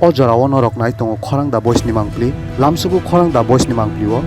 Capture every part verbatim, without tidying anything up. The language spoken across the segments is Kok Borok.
O jorao norok nai tongo Khorang da Boys ni mangpli, lamsugo Khorang da Boys ni mangpli o.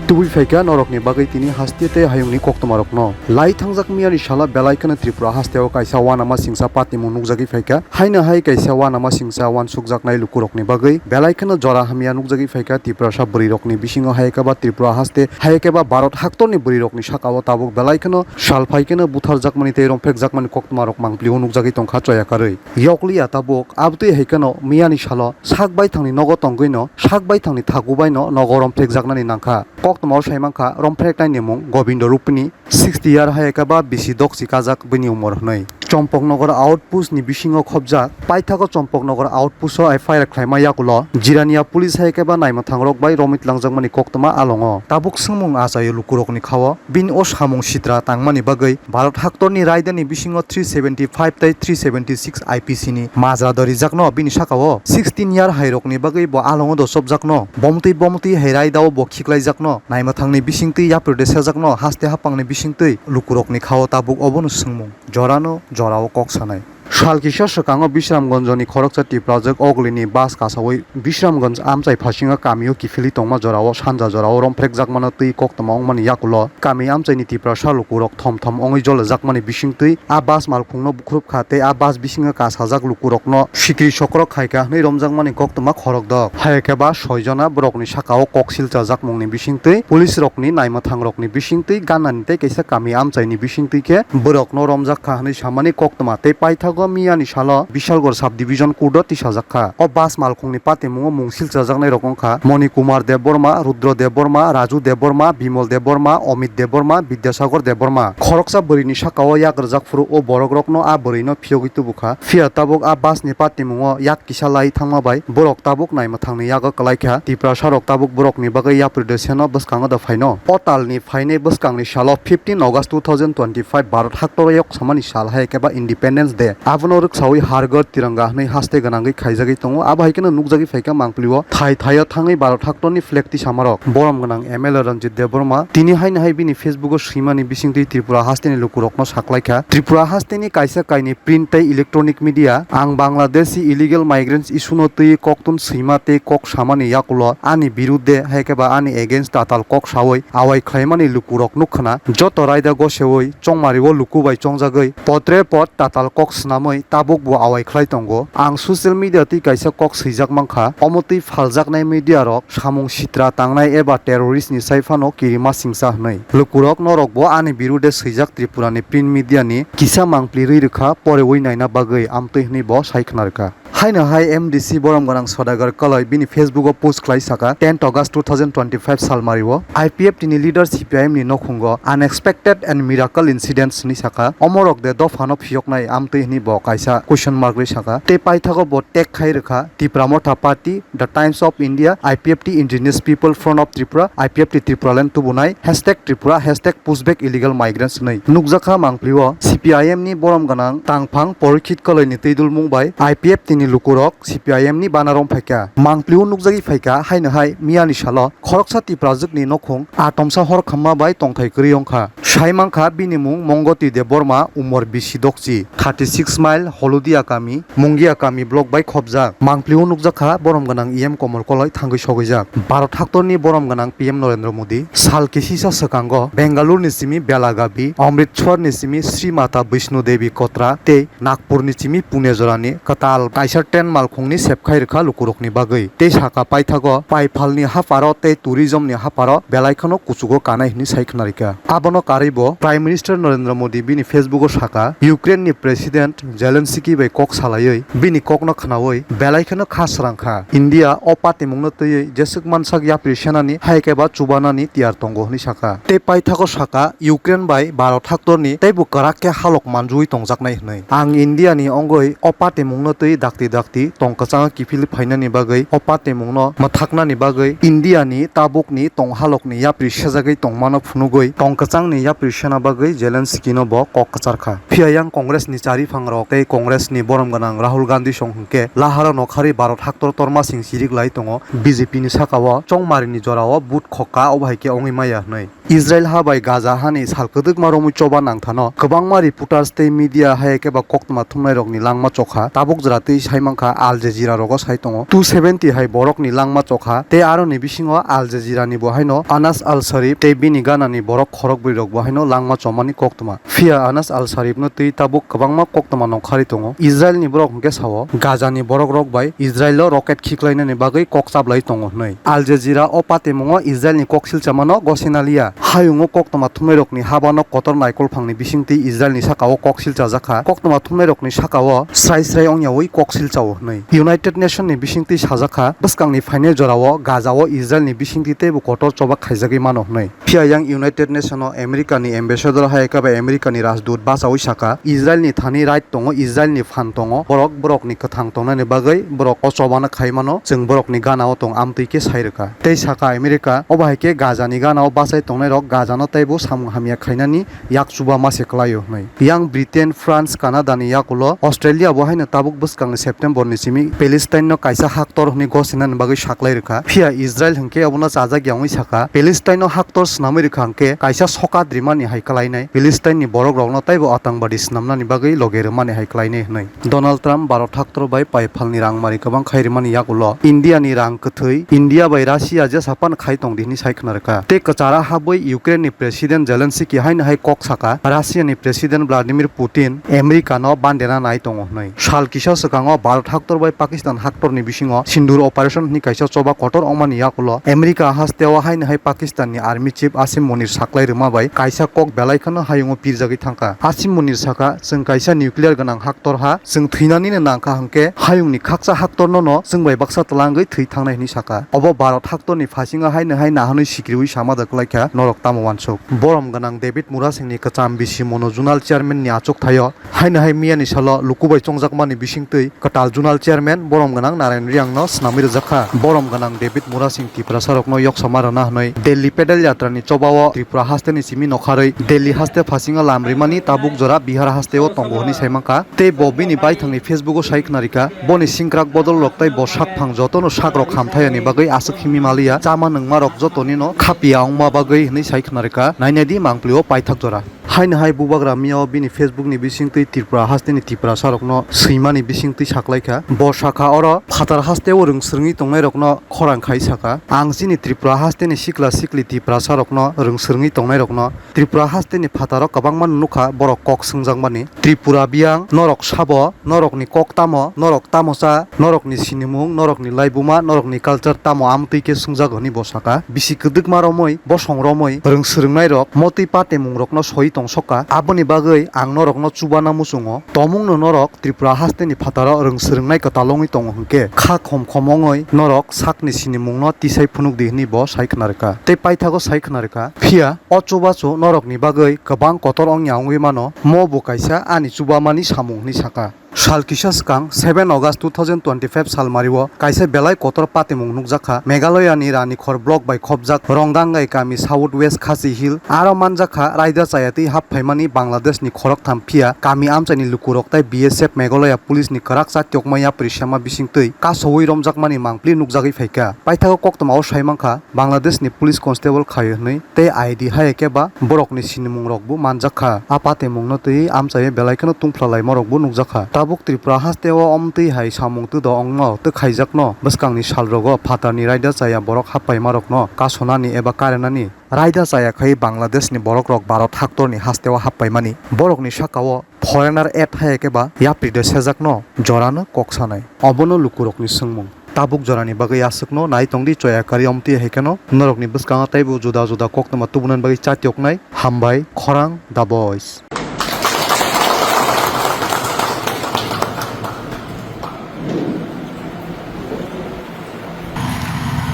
Tubui phaikha norokni bagwi tini haste tei hayungni koktwmarokno. Lai thangjak miyani salo belai kheno Tripura hasteo kaisa uanama singsa patimung nukjagwi phaikha. Haino hai kaisa uanama singsa uansukjaknai lukurokni bagwi belai kheno jora hamya nukjagwi phaikha Tiprasa bwrwirokni bisingo, hai khe ba Tripura haste, hai khe ba Bharat haktorni bwrwirokni sakao tabuk belai kheno sal phai kheno butharjakmani tei romphekjakmani koktwmarok mangpli o nukjagwi tongkha choya karwi. Yokliya tabuk, abtwi hai kheno miyani salo sak baithangni nogo tongwino, sak baithangni thagu baino nogo romphrekjaknani nangkha. Koktwmao sai mankha romphreknaini mung Gobindo Rupini, sixty year hai khe ba bisi dokchi kajak bini umor hwnwi. Chompoknogor outpost ni bisingo khobjak, paithago Chompoknogor outpost o F I R khlaima yakulo Jirania police hai khe ba naimwthangrok bai romwi tlangjakmani koktwma alongo. Tabuk swngmung achaio lukurokni khao, bini o samung sitra tangmani bagwi Bharat haktorni raidani bisingo three seventy five tei three seventy six I P C ni majra dorijakno, bini sakao sixteen year hairokni bagwi bo alongo do chopjakno, bomtwi bomtwi hai raidao bo khiklaijakno, naimwthangni bisingtwi yapri de sejakno, haste hapangni bisingtwi lukurokni khao tabuk obono swngmung. Jorano jorao kok sanai. Sal kisa swkango Bisramganjoni khoroksa Tiprajwk Oglini bus kasawi Bisramganj amchai phasingo kamio kiphilwi tongma jorao sanja jorao romphrekjakmano twi koktwma wngmani yakulo kami amchaini Tiprasa lukurok thom thom wngwi jolajakmani bisingtwi a bus malkhungno bukhrup kha tei a bus bisingo kasajak lukurokno sikri sokrok khai kha hwnwi romjakmani koktwma khorokdok. Hai khe ba soi jona borokni sakao kok silchajakmungni bisingtwi police rokni naimwthangrokni bisingtwi ganani tei kaisa kami amchaini bisingtwi khe borokno romjak kha hwnwi samani koktwma tei paithago miyani salo Bishalgarh sub division court o tisajak kha. O bus malkhungni patimungo mung silchajaknairok wngkha Moni Kumar Debbarma, Rudra Debbarma, Raju Debbarma, Bimal Debbarma, Amit Debbarma, Bidyasagar Debbarma. Khoroksa bwrwini sakao yak rwjak phuru o borokrokno a bwrwino phiyogwi tubu kha. Phiya tabuk a bus ni patimungo yak kisa lai thangma bai borok tabuk naimwthangni yago kwlai kha. Tiprasa rok tabuk borokni bagwi yapri de seno bwskango da phaino. O talni phainai bwskangni salo fifteen August two thousand twenty-five Bharat haktor yok samani sal hai khe ba Independence Day. Abono rwksawi Har Ghar Tiranga hwnwi haste gwnangwi khaijagwi tongo. Abo hai kheno nukjagwi phaikha mangpili o thai thaio thangwi Bharat haktorni flag tisamarok. Borom gwnang M L A Ranjit Debbarma tini haino hai bini Facebook o swimani bisingtwi Tripura hasteni lukurokno saklaikha. Tripura hasteni kaisa kaini print tei electronic media, ang Bangladeshi illegal migrants issue no twi koktun swima tei kok samani yakulo ani birudde hai khe ba ani against tatal kok sawi awai khlaimani lukurok nukkhna. Joto raida gosewi chongmari o luku bai chongjagwi potre pot tatal kok swnamwi tabuk bo awai khlai tongo. Ang social media twi kaisa kok swijak mankha, omo twi phaljaknai media rok samung sitra tangnai eba terrorist ni sai phano kirima singsa hwnwi. Lukurok norok bo ani birude swijak Tripura ni print media ni kisa mangpli rwi rwkha, porewi naina bagwi amtwi hwnwi bo sai khna rwkha. Haino hai M D C borom gwnang Sodagar Kaloi bini Facebook o post khlai saka, tenth August two thousand twenty-five salmari o I P F T ni leader C P I M ni nokhungo unexpected and miracle incidents hwnwi saka, omorok de dophano phiyoknai amtwi hwnwi bo kaisa question mark rwi saka. Tei paithago bo tag khai rwkha Tipra Motha Party, The Times of India, I P F T, Indigenous People Front of Tripura, I P F T Tipraland tubunai, hashtag Tripura, hashtag pushback illegal migrants hwnwi. Nukjakha mangpli o C P I M ni borom gwnang tangphang Porikhit Kaloi ni twidulmung bai I P F T ni lukurok C P I M ni bana romphaikha. Mangpli o nukjagwi phaikha, haino hai miyani salo khoroksa Tiprajwk ni nokhung atomsa hor khamma bai tongthai kwrwi wngkha. Sai mankha bini mung Mongoti Debbarma, umor bisi dokchi, thirty six mile, Holudia kami, Mungia kami block bai khobjak. Mangpli o nukjakha borom gwnang E M Komol Koloi thangwi sogwijak. Bharat haktorni borom gwnang P M Narendra Modi sal kisisa swkango Bengaluru ni simi Belagavi, Amritsar ni simi Sri Mata Vaishno Devi Katra tei Nagpur ni simi Pune jorani kwtal kaisa train malkhungni sepkhai rwkha lukurokni bagwi. Tei saka paithago paiphalni hapharo tei tourism ni hapharo belai kheno kuchugo kanai hwnwi sai khna rwkha. Abono karwi bo Prime Minister Narendra Modi bini Facebook o saka, Ukraine ni President Zelensky bai kok salaiwi bini kokno khnaui belai kheno kha srang kha. India o patimungno twiwi jeswk mansak yapri senani hai khe ba chubanani tiyar tongo hwnwi saka. Tei paithago saka, Ukraine bai Bharat haktorni teibo kwrak khe halok manjui tongjaknai hwnwi. Ang India ni ongwi o patimungno twi dakti dakti tong kwchang kiphilwi phainani bagwi, o patimungno mwthaknani bagwi India ni tabukni tong halokni yapri sejagwi tongmano phunugwi tong kwchangni Yapri sena bagwi Zelensky no bo kok kwchar kha. Phiya yang Congress ni chariphang rok tei Congress ni borom gwnang Rahul Gandhi song hwnkhe laharo nokharwi Bharat haktor torma sing sirik lai tongo B J P ni saka o chongmari ni jora o vote khokka obo hai khe wngwi maya hwnwi. Israel ha bai Gaza hani sal kwdwkma romwi choba nangthano kwbangma reporters tei media hai khe ba koktwma thumnai rokni langma chokha tabuk jora twi sai mankha Al Jazeera rogo sai tongo two seventy hai borokni langma chokha tei aroni bisingo Al Jazeera ni bo haino Anas Al Sharif tei bini gana ni borok khorokbrwi rok bo haino langma chomani koktwma. Phiya Anas Al Sharif no twi tabuk kwbangma koktwma nongkhari tongo. Israel ni borok hwnkhe sao Gaza ni borok rok bai Israel o rocket khiklainani bagwi kok chablai tongo hwnwi. Al Jazeera o patimungo Israel ni kok silchamano gosina liya. Hayungo koktwma thumnairokni habano kotor naikolphangni bisingtwi Israelni sakao kok silchajakha. Koktwma thumnairokni sakao srai srai wngyawi kok silchao hwnwi. United Nation ni bisingtwi sajakha, bwskangni phainai jorao Gaza o Israelni bisingtwi teibo kotor choba khaijagwi mano hwnwi. Phiya yang United Nation o America ni ambassador hai khe ba America ni Rajdoot bachawi saka, Israel ni thani right tongo, Israel ni phan tongo, borok borokni kwthang tongnani bagwi borok o chobano khai mano, chwng borokni gana o tong amtwi khe sai rwkha. Tei saka America, obo hai khe Gaza ni gana o bachai tongnai rok Gaza no teibo samung hamya khainani yak chuba ma se kwlaio hwnwi. Yang Britain, France, Canada ni yakulo Australia bo haino tabuk bwskangni September ni simi Palestine no kaisa haktor hwnwi gosinani bagwi saklai rwkha. Phiya Israel hwnkhe obono chajak ya wngwi sakha, Palestine no haktor swnamwi rwkha hwnkhe kaisa sokat rimani hai kwlainai, Palestine ni borok rokno teibo atangwadi swnamnani bagwi loge rwmani hai kwlainai hwnwi. Donald Trump Bharat haktor bai paiphalni rangmari kwbang khai rwmani yakulo India ni rang kwthwi India bai Russia jesa phano khai tongdi hwnwi sai khwna rwkha. Tei kwchara habwi Ukraine ni President Zelensky haino hai kok saka, Russia ni President Vladimir Putin America no bandena nai tongo hwnwi. Sal kisa swkango Bharat haktor bai Pakistan haktor ni bisingo Sindoor Operation hwnwi kaisa choba kotor wngmani yakulo America hasteo haino hai Pakistan ni Army Chief Asim Munir saklai rwma bai kaisa kok belai kheno hayungo pirjagwi thangkha. Asim Munir saka, "Chwng kaisa nuclear gwnang haktor ha, chwng thwinanino nangkha hwnkhe hayungni khaksa haktorno no chwng bai baksa twlangwi thwi thangnai," hwnwi saka. Obo Bharat haktorni phasingo haino hai nahanwi sikriwi sama da kwlaikha, norok tamo uansuk. Borom gwnang David Murasingni kwcham bisi Mono Zonal Chairman ni achukthaio haino hai miyani salo luku bai chongjakmani bisingtwi kwtal Zonal Chairman borom gwnang Narayan Reang no swnamwi rwjakha. Borom gwnang David Murasing Tiprasa rokno yoksama rwna hwnwi Delhi Pedal Yatra ni chobao Tripura haste ni simi nokharwi Delhi haste phasingo lam rimani tabuk jora Bihar hasteo tongo hwnwi sai mankha. Tei bo bini baithangni Facebook o sai khna rikha, boni singkrak bodol rok tei bo sakphang jotono sak rok hamthayani bagwi aswk himwi maliya, chama nungma rok jotoni no khapia wngma bagwi hwnwi sai khna rikha. Nainai di mangpli o paithak jora. Haino hai bubagra miyao bini Facebook ni bisingtwi Tripura hasteni Tiprasa rokno swimani bisingtwi saklaikha. Bo sakha oro phatar hasteo rwng swrwngwi tongnai rokno khorang khai saka, "Ang chini Tripura hasteni sikla sikli Tiprasa rokno, rwng swrwngwi tongnai rokno, Tripura hasteni phataro kwbangma nukha borok kok swngjakmani. Tripura biyang, norok sabo, norokni kok tamo, norok tamo cha, norokni sinimung, norokni laibuma, norokni culture tamo amtwi khe swngjak," hwnwi bo saka. Bisi kwdwkma romwi, bosong romwi, rwng swrwngnairok motwi patimung rokno soi tong sokha. Aboni bagwi ang norokno chubana muchungo. Tomungno norok Tripura hasteni phataro rwng swrwngnai kwtal wngwi tongo hwnkhe, kha khom khom wngwi norok sakni sinimungno tisai phunuk di hwnwi bo sai khna rwkha. Tei paithago sai khna rwkha, phiya o chubachu norokni bagwi kwbang kotor wngya wngwi mano, mo bo kaisa ani chubamani samung hwnwi saka. Sal kisa swkang seven August two thousand twenty-five salmario kaisa belai kotor patimung nukjakha Meghalaya ni Ranikhor block bai khopjak Rongdangai kami South West Khasi Hill, aro manjakha raida chaya twi hap phaimani Bangladesh ni khoroktham, phiya kami amchaini lukurok tai B S F Meghalaya police ni kwrak chatyokma yapri sema bisingtwi kasowi romjakmani mangpli nukjagwi phaikha. Paithago koktwmao sai mankha, Bangladesh ni police constable khai hwnwi tei I D hai khe ba borokni sinimung rok bo manjakha. A patimungno twi amchai belai kheno tungphla laima rok bo nukjakha. Tabuk Tripura hasteo omtwi hai samung twido ongno twi khaijakno bwskangni salrogo phatarni raida chaya borok happaima rokno kasonani eba karenani raida chaya khai Bangladesh ni borok rok Bharat haktorni hasteo happaimani borokni sakao Foreigner Act hai khe ba yapri de sejakno jorano kok sanai. Obono lukurokni swngmung. Tabuk jorani bagwi aswkno nai tongdi, choya kari omtwi hai kheno norokni bwskango teibo juda juda koktwma tubunani bagwi chatyoknai. Hambai, khorang, The Voice.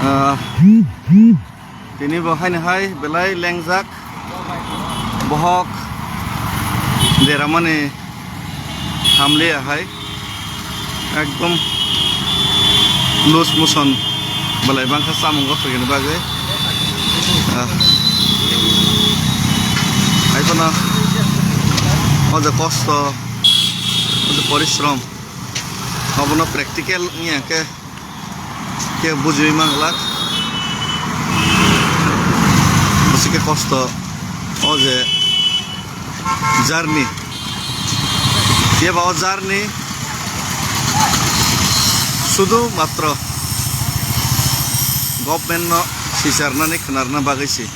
Ah. Tini bo haino hai belai lengjak, bohok jeramani hamliya hai, ekdom loose motion belai bangkha samung gothoini bagwi. Ah, Haiphano o je kosto, o je porishrom, obono practical wngya khe, khe bujui manglak. Bwswk khe kosto o je journey. Phiya ba o journey sudu matro government no sicharnani khwnarna bagwi se.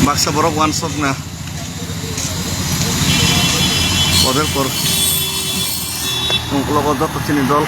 Baksa borok uansukna Kodelpur. Ungkologo joto chini dol